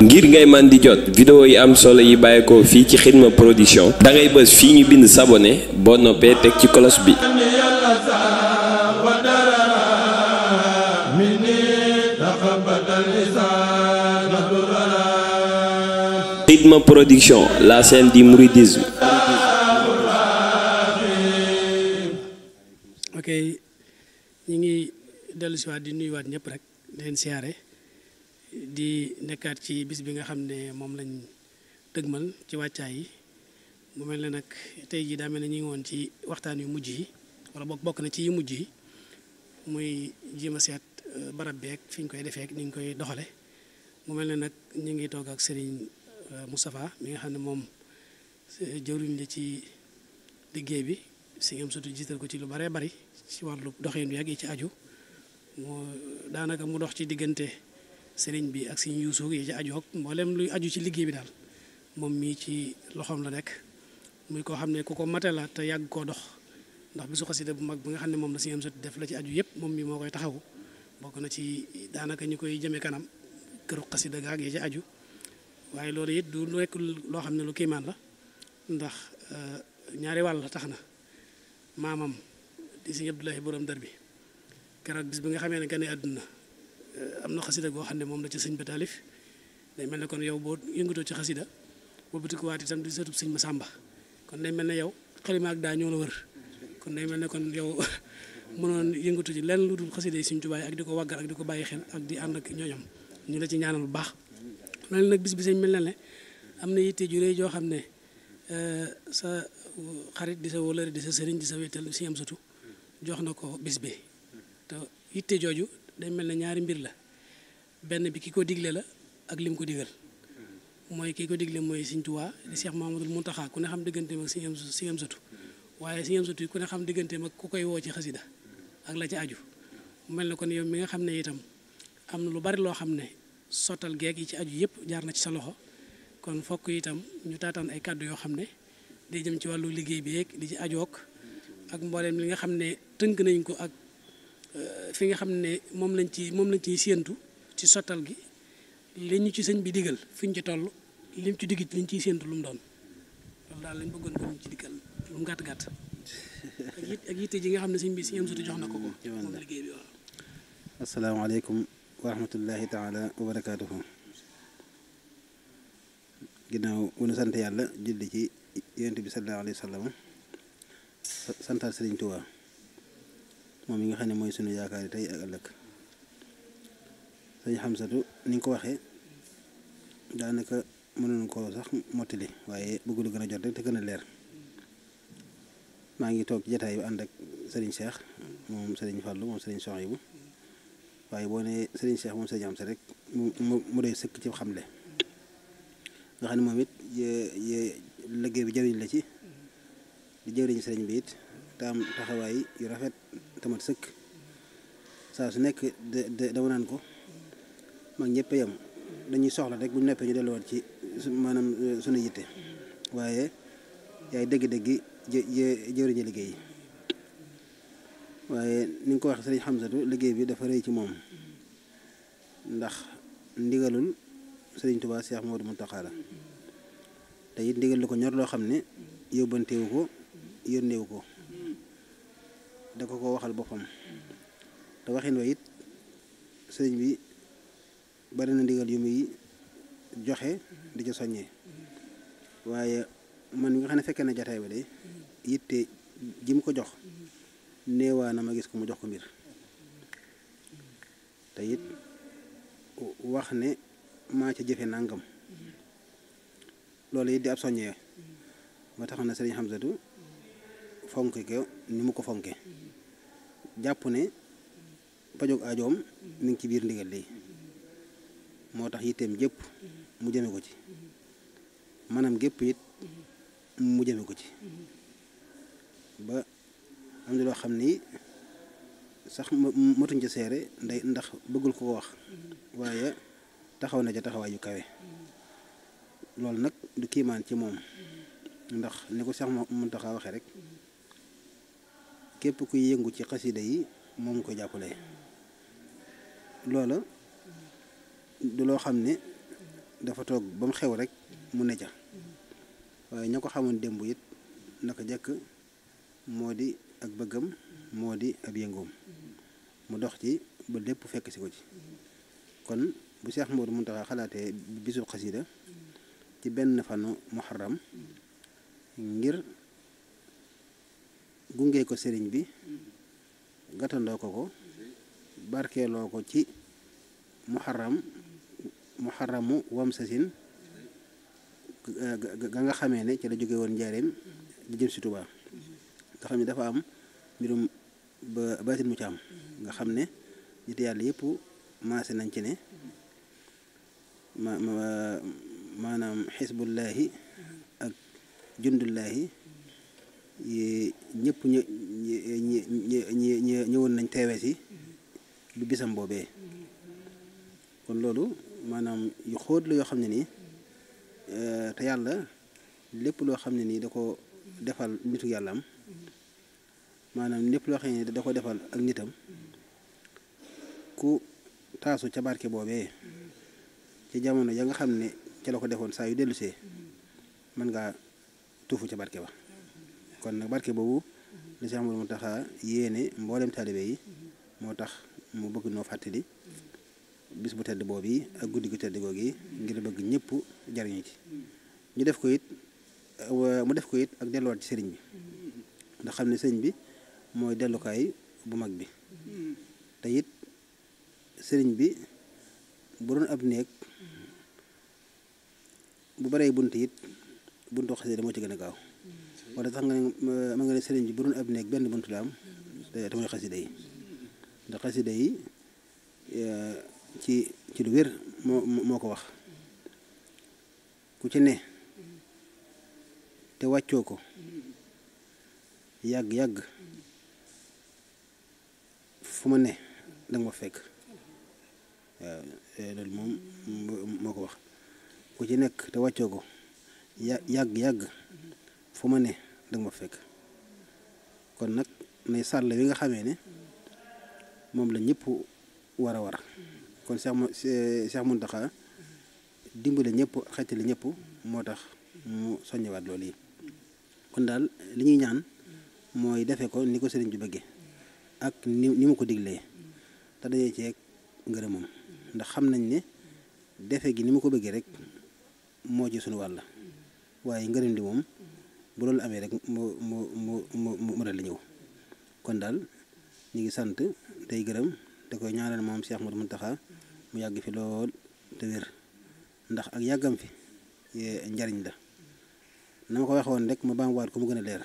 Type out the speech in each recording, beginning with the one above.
ngir ngay man di jot vidéo yi am solo yi bàyyeekoo fii ci Xidma Production da ngay bës fii ñu bind s'abonner boo noppee teg ci cloche bi. Xidma Production, la chaîne du mouridisme. ok ñu ngi dellu si waat di nuyuwaat ñëpp rek di leen siyaare di nekkaat ci bis bi nga xam ne moom lañ dëgmal ci wàccaay yi mu mel ne nag tey jii daa mel ne ñu ngi woon ci waxtaan yu mujj yi wala bokk na ci yu mujj yi muy jéem a seet barab beeg fi ñu koy defee ak ni ñu koy doxale mu mel ne nag ñu ngi toog ak Serigne Moustapha mi nga xam ne moom jëwriñ la ci liggéey bi si ngam surtout jiital ko ci lu baree bari ci wàllu doxin bi ak yi ci aju daanaka mu dox ci diggante sëriñ bi ak Sëriñ Yuusu yi ci aju ak mboolem luy aju ci liggéey bi daal moom mii ci loxoom la nekk muy koo xam ne ku ko mate la te yàgg koo dox ndax bisu xasida bu mag bi nga xam ne moom la si ngam surtout def la ci aju yëpp moom mii moo koy taxawu bokk na ci daanaka ñu koy jëmee kanam këru xasida gaag yi ci aju waaye loolu it du nekk loo xam ne lu kiimaan la ndax ñaari wàll tax na maamam di Sëriñ Abdoulahi borom dër bi keroog bis bi nga xamee ne gane àdduna am na xasida goo xam ne moom la ci sëñ ba taalif day mel ne kon yow boo yëngatoo ci xasida boo bëti ko waat itam di sëtub sëñ Masamba kon day mel ne yow xalima ak daa ñoo la wër kon day mel ne kon yow mënoon yëngatu ci lenn lu dul xasida yi Sëñ Tuubaa ak di ko waggar ak di ko bàyyi xel ak di ànd ak ñooñam ñu la ci ñaanal bu baax loolu nag bis bi sëñ mel na ne am na yitte ju rëy joo xam ne sa xarit di sa wóllëre di sa sëriñ di sa wéetal si am sutu jox na ko bis bi te yitte jooju day mel ne ñaari mbir la benn bi ki ko digle la ak lim ko digal mooy ki ko digle mooy Sëñ Tuubaa di Cheikh Mahamadul Muntaxa ku ne xam digganteem ak si am sutu waaye si am sutu ku ne xam digganteem ak ku koy woo ci xasida ak la ci aju mu mel ne kon yow mi nga xam ne itam am na lu bari loo xam ne sottal geeg yi ci aju yëpp jaar na ci sa loxo kon fokk itam ñu taataan ay kàddu yoo xam ne day jëm ci wàllu liggéey bi yeeg di ci ajook ak mboolem li nga xam ne tënk nañ ko ak fi nga xam ne moom lañ ciy séentu ci sottal gi li ñu ci sëñ bi digal fi ñu ci toll lim ci digit liñ ciy séentu lu mu doon loolu daal lañ bëggoon ko ñu ci digal lu mu gàtt gàtt ak yitte ji nga xam ne sëñ bi si am sutu jox na ko moom liggéey bi waaw. asalaamaaleykum wa rahmatullahi taala wa barakaatuhu. ginnaaw bu nu sant yàlla julli ci yonent bi sallallahu alayhi wa sallam santaal Sëriñ Tuubaa moom mi nga xam ne mooy sunu yaakaar tey ak ëllëg sëñ Xamsatu ni nga ko waxee daanaka mënoon koo sax mottali waaye bëgg lu gën a jot rek te gën a leer maa ngi toog ci jataay bi ànd ak Sëriñ Cheikh moom Sëriñ Fallu moom Sëriñ Sohaybu waaye boo nee Sëriñ Cheikh moom Sëriñ Amsa rek mu doy sëkk ci xamle nga xam ne moom it liggéey bi jëriñ la ci di jëriñ sëriñ bi it te am taxawaay yu rafet tamat sëkk saa su nekk dama naan ko mag ñëpp yam dañuy soxla rek bu ñu neppee ñu delluwaat ci maanaam sunu yitte waaye yaay dëgg-dëgg jëriñu liggéey waaye ni nga ko wax sëriñ Xamsatu liggéey bi dafa rëy ci moom ndax ndigalul sëriñ Tuubaa Cheikh Mouhamadou Mountakha la te it ndigal lu ko ñor loo xam ne yóbbantewu ko yónneewu ko da ko waxal boppam te waxin wa it sëriñ bi bari na ndigal yu muy joxe di ca soññee waaye man mi nga xam ne fekkee na jataay ba de yitte ji mu ko jox néewaa na ma gis ko mu jox ko mbir te it wax ne maa ca jëfe nangam loolu it di ab soññee ba taxoon na Sëriñ Xamsatu fonk ko ni mu ko fonke jàpp ne pajog aajoom mi ngi ci biir ndigal lii moo tax yitteem jépp mu jëme ko ci maanaam gépp it mu jëme ko ci ba am na loo xam ni sax matuñ ca seere ndax bëggul ko wax waaye taxaw na ca taxawaay yu kawe loolu nag du kiimaan ci moom ndax ni ko Cheikh Mountakha waxee rek képp kuy yëngu ci xasida yi moom ko jàppale loola du loo xam ne dafa toog ba mu xew rek mu ne ca waaye ña ko xamoon démb it naka jekk moo di ak bëggam moo di ab yëngoom mu dox ci ba lépp fekk si ko ci kon bu Cheikh Modou Mountakha xalaatee bisu xasida ci benn fanu muharram ngir gunge ko sëriñ bi gàttandoo ko barkeeloo ko ci muharramu wam sasin ga nga xamee ne ci la jóge woon njaareem di jëm si Tuubaa nga xam ne dafa am mbirum ba baatin mu ci am nga xam ne nit yàlla yëpp maase nañ ci ne maanaam xisbullaahi ak jundullaahi ñëpp ñëwoon nañ teewee si bu bisam boobee kon loolu maanaam yu xóot la yoo xam ne nii te yàlla lépp loo xam ne nii da ko defal nitu yàlla am maanaam lépp loo xam ne da ko defal ak nitam ku taasu ca barke boobee ci jamono ya nga xam ne ca la ko defoon saa yu dellusee mën ngaa tuufu ca barke ba kon nag barke boobu la Cheikh Modou Mountakha yéene mboolem taalibe yi moo tax mu bëgg noo fàttali bis bu tedd boobu yi ak guddi gu tedd googu yi ngir bëgg ñëpp jariñu ci ñu def ko it mu def ko it ak delluwaat ci sëriñ bi ndax xam ne sëriñ bi mooy dellukaay bu mag bi te it sëriñ bi bu doon ab néeg bu baree bunt it buntu xasida moo ci gën a gaaw wala tax nga ne ma nga ne sëriñ bi bu doon ab néeg benn bunt la am te mooy xasida yi ndax xasida yi ci lu wér moo ko wax ku ci ne te wàccoo ko yàgg-yàgg fu ma ne danga ma fekk waaw loolu moom moo ko wax ku ci nekk te wàccoo ko yàgg-yàgg fu ma ne danga ma fekk kon nag nay sàll wi nga xamee ne moom la ñëpp war a kon Cheikh Mountakha dimbale ñëpp xettali ñëpp moo tax mu soññewaat loolu yi kon daal li ñuy ñaan mooy defe ko ni ko sëriñ bi bëggee ak ni mu ko diglee te dajee ceeg ngërëmam ndax xam nañ ne defe gi ni mu ko bëggee rek moo ci sunu wàll waaye ngërëm di moom bu loolu amee rek mu dal di ñëw kon daal ñu ngi sant tey gërëm da koy ñaanal moom Cheikh Modou Mountakha mu yàgg fi lool te wér ndax ak yàggam fi njariñ la na ma ko waxoon rek ma baamuwaat ko mu gën a leer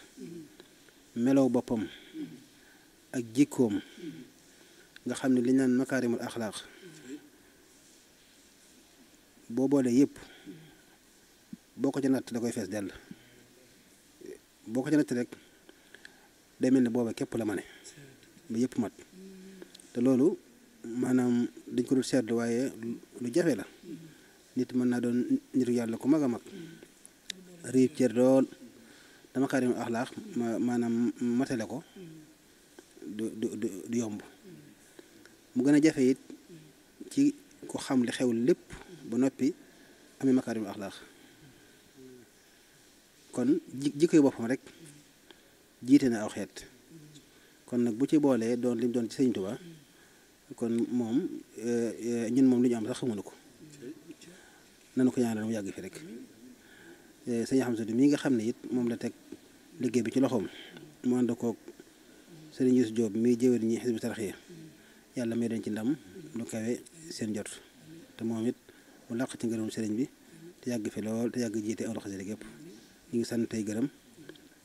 melow boppam ak jikkoom nga xam ne li ñu naan makaarimul axlaaq boo boolee yëpp boo ko ci natt da koy fees dell boo ko ci natt rek day mel ne booba képp la ma ne ba yëpp mat te loolu maanaam dañ ko dul seetlu waaye lu jafe la nit mën naa doon nitu yàlla ku mag a mag riib cër lool dama xarim axlaax maanaam matale ko du yomb mu gën a jafe it ci ku xam li xew lépp ba noppi amee makaarim axlaax kon jikkoy boppam rek jiite na aw xeet kon nag bu ci boolee doon lim doon ci Sëriñ Tuubaa kon moom ñun moom li ñu am sax xamuñu ko nanu ko ñaanal mu yàgg fi rek sëñ Hamsatu mii nga xam ne it moom la teg liggéey bi ci loxoom mu ànd koog sëriñ Youssou Diop mii jëwër ñi Hizbut Tarqiyyah yàlla may dañ ci ndam lu kawe seen jot te moom it mu làq ci ngërëm sëriñ bi te yàgg fi lool te yàgg jiite awlu xasida gépp ñu ngi sant tey gërëm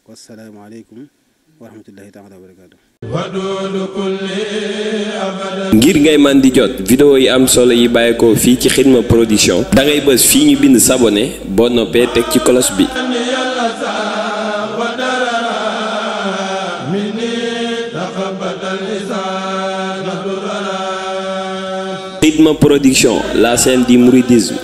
wasalaamaaleykum wa rahmatullahi taala wa barakaatu. ngir ngay man di jot vidéo yi am solo yi bàyyeekoo fii ci Xidma Production da ngay bës fii ñu bind s'abonner boo noppee teg ci cloche bi. Xidma Production, la scène du mouridisme.